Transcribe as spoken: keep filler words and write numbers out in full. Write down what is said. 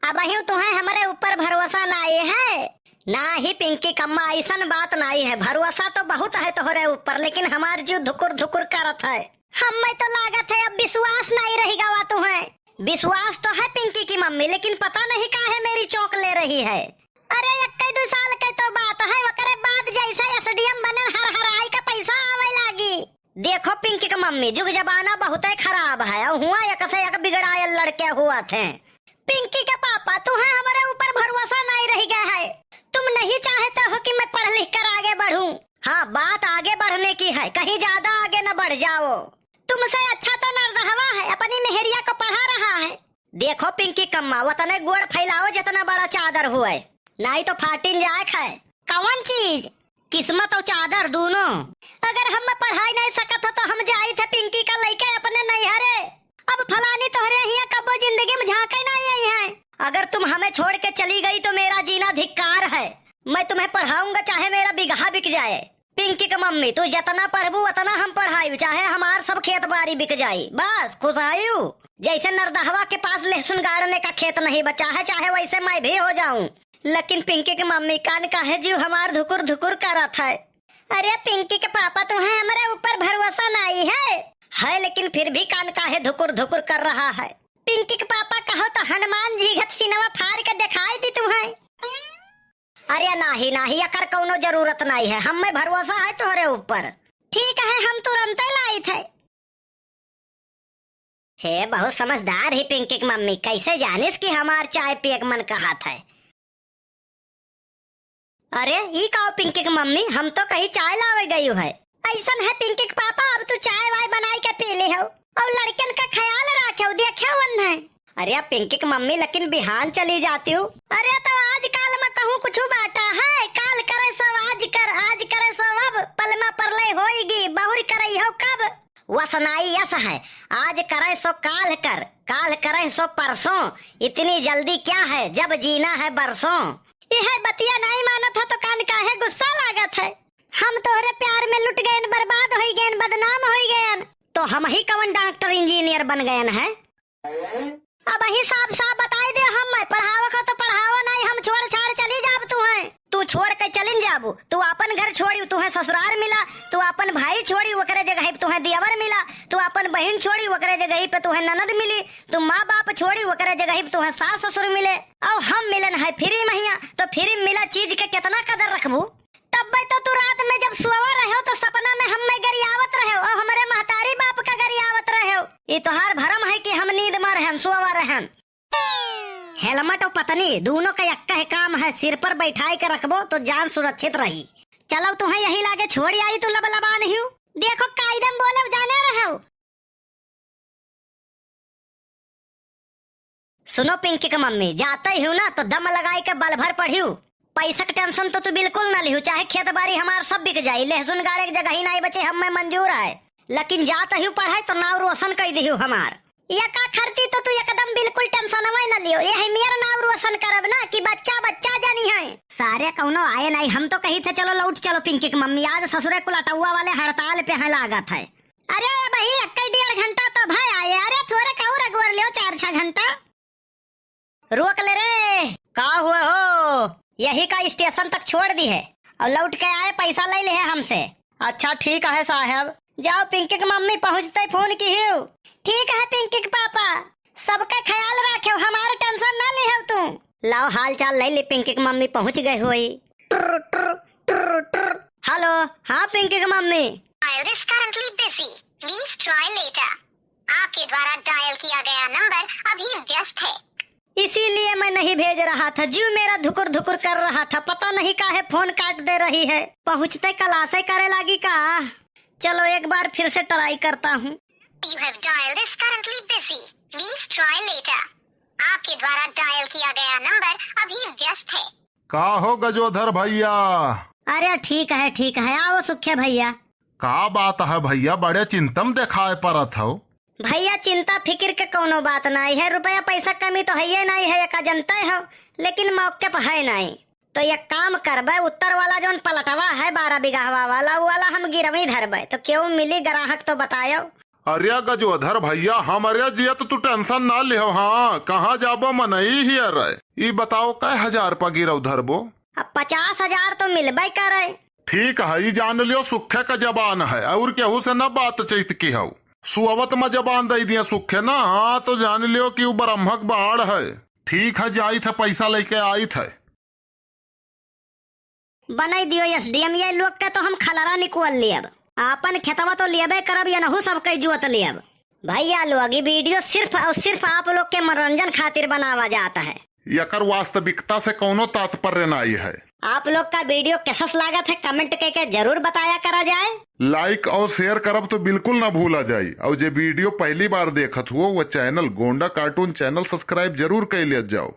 अबहिं तुहैं हमरे ऊपर भरोसा नाई है? नाहीं पिंकी कम्मा, अइसन बात नाई है। भरोसा तो बहुत है तोहरे ऊपर, लेकिन हमार जिउ धुकुर धुकुर करत है। हम्मै तो लागत है अब विश्वास नाई रहि गवा तुहैं। विश्वास तो है पिंकी की मम्मी, लेकिन पता नहीं काहे मेरी चौंक ले रही है। अरे, एक्कै दुइ साल के तो बात है, ओकरे बाद जैसे एसडीएम बनन, हर हर आई का पैसा आवे लागी। देखो पिंकी के मम्मी, जुग जमाना बहुतै खराब है, अउ हुआँ एक से एक बिगड़ायल लड़के हुवत हैं। पिंकी के पापा, तुहैं हमरे ऊपर भरोसा नाई रहि गया है। तुम नहीं चाहते हो कि मैं पढ़ लिख कर आगे बढ़ूं। हाँ, बात आगे बढ़ने की है, कहीं ज्यादा आगे न बढ़ जाओ। तुमसे अच्छा तो नरदहवा है, अपनी मेहरिया को पढ़ा रहा है। देखो पिंकी कम्मा, वतने गोड़ फैलाओ जितना बड़ा चादर हुए, नाई तो फाटिन जाए खाए। कवन चीज? किस्मत अउ चादर दूनो। अगर हम पढ़ाई नाई सकत हो तो हम जाइत है पिंकी का लइके अपने नैहरे। अब फलानी तोहरे हियाँ कब्बो जिंदगी में झाँके नाई आई है। अगर तुम हमें छोड़ के चली गई तो मेरा जीना धिक्कार है। मैं तुम्हें पढ़ाऊंगा चाहे मेरा बिगहा बिक जाए। पिंकी के मम्मी, तू जतना पढ़बू, उतना हम पढ़ाइब, चाहे हमार सब खेत बारी बिक जाई। बस, खुश आयु? जैसे नरदहवा के पास लहसुन गाड़ने का खेत नहीं बचा है, चाहे वैसे मैं भी हो जाऊं। लेकिन पिंकी के मम्मी, कान काहे जिउ हमार धुकुर धुकुर करत है? अरे पिंकी के पापा, तुहैं हमरे ऊपर भरोसा नाई है? है, लेकिन फिर भी कान काहे धुकुर धुकुर कर रहा है? पिंकी के पापा, कहो तो हनुमान जी घत सीनवा फाड़ के दिखाई दी तुहैं। अरे नाहीं, नाहीं, एकर कउनो जरूरत नाहीं है, हम्मे भरोसा है तोहरे ऊपर। ठीक है, हम तुरंते लाइत है। हे, बहुत समझदार ही पिंकी के मम्मी, कैसे जानिस कि हमार चाय पिए के मन कहत है? अरे, ई का हो पिंकी के मम्मी, हम तो कहीं चाय लावे गई है। अइसन है पिंकी के पापा, अब तू चाय वाय बनाई के पी लिहो, अउ लड़कन का ख्याल राखेउ, देखेउ उन्हें। अरे पिंकी के मम्मी, लेकिन बिहान चली जातिउ। अरे तो आजकाल में कहूँ कुछ बाटा है, काल करे सो आज कर, आज करे सो अब, पल में परलय होइगी, बहुर करइहो कब? वस नाई यस है, आज करे सो काल कर, काल करे सो परसों, इतनी जल्दी क्या है जब जीना है बरसों। यह बतिया नाई मानत हो तो कान काहे गुस्सा लागत है? हम तोहरे प्यार में लुट गयन, बर्बाद होई गयन, बदनाम होई गयन। तो हमही कवन डॉक्टर इंजीनियर बन गयन है? अबहीं साफ साफ बताई दे, हम पढ़ावक हो तो पढ़ावो नाई, हम छोड़ छाड़ चली जाब तुहैं। तू छोड़ के चलिन जाबू, तू आपन घर छोड़िउ, तुहैं ससुरार मिला, तू आपन भाई छोड़िउ, ओकरे जगह पे तुहैं दियवर मिला, तू आपन बहिन छोड़िउ, ओकरे जगह पे तुहैं ननद मिली, तू माँ बाप छोड़िउ, ओकरे जगह पे तुहैं सास ससुर मिले। अउ हम मिलन है फ्री महिया, तो फ्री मिला चीज के केतना कदर रखबू? तब्बे तो तू रात में जब सोवा रहेउ तो सपना में हम्मे गरियावत रहेउ अउ हमरे महतारी बाप का गरियावत रहेउ। ई तोहार भरम है कि हम नींद में रहन, सोवा रहन। हेलमेट अउ पत्नी दूनो का एक्कै काम है, सिर पर बैठाए के रखबो तो जान सुरक्षित रही। चलो तुहैं यही लागे छोड़ी आई, तू लबलबा नहीं। देखो कायदे में बोले जाने रहेउ। सुनो पिंकी के मम्मी, जाते हिउ ना तो दम लगाई के बल भर पढ़िउ। पैसा के टेंशन तो तू बिल्कुल ना लिहू, चाहे खेत बारी हमार सब बिक जाई, लहसुन गाड़े के जगह ही नाई बचे, हम्मे मंजूर है। लेकिन जात हिउ पढ़े तो नाव रोशन कई दिहू हमार। ये का खरती तो तू एकदम बिल्कुल टेंशनवे ना लियो, ये है मेर नाव रोशन करब ना कि बच्चा बच्चा जानी है। सारे कउनो आए नाई, हम तो कही थे चलो लौट चलो पिंकी के मम्मी, आज ससुरे कुल अटौआ वाले हड़ताल पे हैं लागत है। अरे, अबहीं एक्कै डेढ़ घंटा तो भय आए। अरे, थोड़े का और अगोर लियो, चार छह घंटा। रोक ले रे। का हुआ हो? यही का स्टेशन तक छोड़ दिहे अउ लौट के आए, पैसा ले लिहे हमसे। अच्छा, ठीक है साहब। जाओ, पिंकी के मम्मी पहुँचते फोन किहियो। ठीक है पिंकी के पापा, सबका ख्याल राखेउ, हमार टेंशन ना लिहेउ तू। लाओ, हाल चाल ले ली, पिंकी के मम्मी पहुँच गए होई। ट्र, ट्र, ट्र, ट्र। हेलो, हाँ पिंकी के मम्मी। Dial is currently busy. Please try later. आपके द्वारा डायल किया गया नंबर अभी व्यस्त है। इसीलिए मैं नहीं भेज रहा था, जिउ मेरा धुकुर धुकुर कर रहा था, पता नहीं काहे फोन काट दे रही है। पहुँचते कलासे करे लागी का? चलो एक बार फिर से ट्राई करता हूँ। You have dialed is currently busy. Please try later. आपके द्वारा डायल किया गया नंबर अभी व्यस्त है। का हो गजोधर भइया? अरे ठीक है, ठीक है, आओ सुखे भइया। का बात है भइया, बड़े चिंता में देखाए परत हौ? भइया, चिंता फिकिर के कउनो बात नाई है, रुपया पैसा कमी तो हइये नाई है, एका जनते हौ, लेकिन मौके पर है नाई। तो एक काम करबे, उत्तर वाला जौन पलटवा है बारह बिगहवा वाला, उ वाला हम गिरवी धरबे, तो केहू मिली ग्राहक तो बतायो। अरे गजोधर भइया, हमरे जियत तू tension ना लिहो। हाँ, कहाँ जाबो मनई ही अरे। ई बताओ, कै हजार पा गिरौधरबो? अब पचास हजार तो मिलबे करे। ठीक है, ई जान लियो सुखे का जबान है, और केहू से ना बातचीत किहो। सुअवत मा जबान दइ दिया सुखे ना, हाँ, तो जान लियो कि ऊ ब्रह्मक बाण है। ठीक है, जाइत है, पैसा लइके आइत है। बनई दियो SDM, ये लोग के तो हम खलरा निकुअल लेब। आपन खेतवा तो लेबे करब, यनहू सबके जोत लेब। भइया लोग, ई video सिर्फ और सिर्फ आप लोग के मनोरंजन खातिर बनावा जात है। एकर वास्तविकता से कौनो तात्पर्य नाई है। आप लोग का video कैसस लागत है, comment कइके जरूर बताया करा जाए। Like और share करब तो बिल्कुल ना भूला जाई। और जे video पहली बार देखत हुओ, वो channel गोंडा cartoon channel subscribe जरूर कइ लिया जाओ।